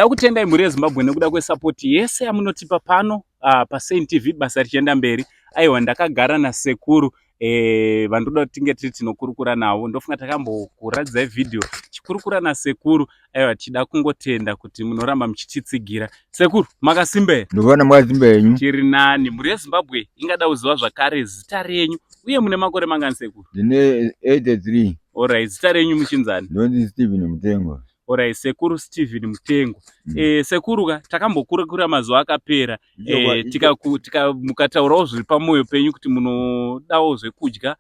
Ndakutendai mhuri yeZimbabwe nekuda kwesapoti yese yamunotipa pano paSaint TV basa richienda mberi. Aiwa, ndakagara nasekuru vandoda kuti tinge tiri tinokurukura navo. Ndofunga takambokuratidzai vhidhiyo chikurukura nasekuru. Aiwa, tichida kungotenda kuti munoramba muchititsigira. Sekuru, makasimba here? Ndovana makasimba henyu. Tiri nani. Mhuri yeZimbabwe ingada kuziva zvakare zita renyu uye mune makore mangani, sekuru? Ndine 83. Alright, zita renyu muchinzani? Ndonzi Stephen Mutengo. Alright, sekuru Stephen Mutengo. Sekuru ka, takambokurukura mazuva akapera, tika mukataurawo zviri pamwoyo penyu kuti munodawo zvekudya,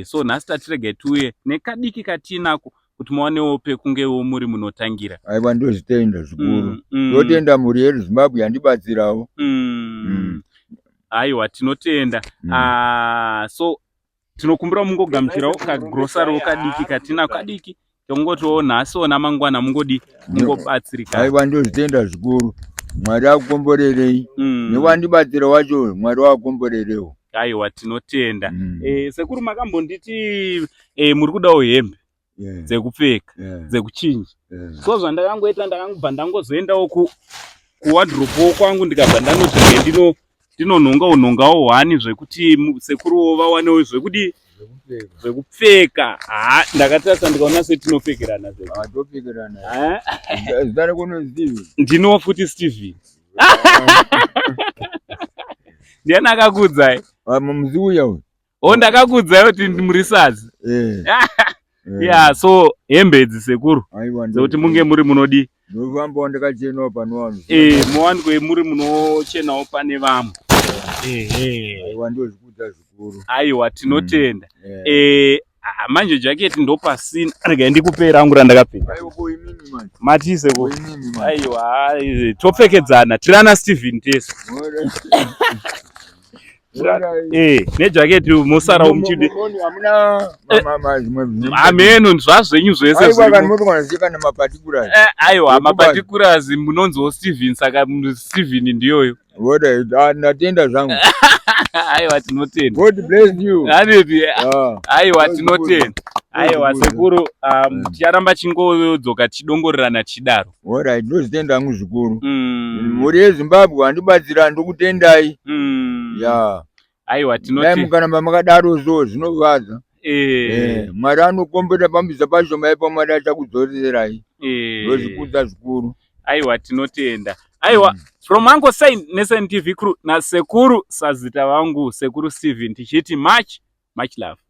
so nhasi tatiregai tiuye nekadiki katinako kuti muwanewo pekungewo muri munotangira. Aiwa, ndozvitenda zvikuru. Ndotenda mhuri yeZimbabwe yandibatsirawo. Aiwa, tinotenda. Ah, so tinokumbira mungogamuchirawo kagrosariwo kadiki katinako kadiki tongotiwo nhasiwo namangwana mungodi mungobatsirika. Aiwa, ndozvitenda zvikuru. Mwari akukomborerei. Newandibatsira wacho, Mwari wakukomborerewo. Aiwa, tinotenda. Sekuru, makambonditi muri kudawo hembe dzekupfeka, dzekuchinja. So zvandakangoita, ndakangobva ndangozoendawo kuwardrobe kwangu, ndikabva ndanoti ndino ndinonhongawo nhongawo hwani zvekuti sekuruwo vawanewo zvekudi zvekupfeka. Ha, ndakatarisa ndikaona setinopfekerana. Ah, topfekerana. Zita rako Steven? Ndinowo futi Steven. Ndiani akakuudzai? Ah, muzi uya uyu. O, ndakakuudzai kuti muri sazi. Ya, so hembe idzi, sekuru, Aiwa, dzekuti munge muri munodi ndofambawo ndakachenawo pano vanhu. Muwanikwe muri munochenawo pane vamwe, ehe. Aiwa, ndozvikudza zvikuru. Aiwa, tinotenda. Ah, manje jaketi ndopasina, regai ndikupei rangu randakapfeka. Aiwa, ko imimi manje? Matise ko ko imimi manje? Aiwa, ai, topfekedzana, tiri ana Steven tese. Nejaketi musarawo muchidi. Hamuna zvimwe? Hameno zvazvenyu zvese. Aiwa, kana zvirimo. motokwana kana maparticulars. Aiwa, Zvekubazi. Maparticulars munonziwo Steven, saka Steven ndiyoyo. Alright, ah, ndatenda zvangu. Aiwa, tinotenda. God bless you. Aneti? Ah, Aiwa, God tinotenda. Aiwa, good. sekuru, ticharamba chingodzoka tichidongorerana tichidaro. Alright, ndozvitenda hangu zvikuru. Mhuri yeZimbabwe handibatsira, ndokutendai. Ya. Aiwa, Dai tinoti mukaramba makadaro so zvinovadza. Mwari anokomborera pambisa pacho maipa, Mwari achakudzorerai. Ndozvikudza zvikuru. Aiwa, tinotenda. Aiwa, from Uncle Saint neSaint TV crew nasekuru sazita vangu, sekuru Steven, tichiti much much love.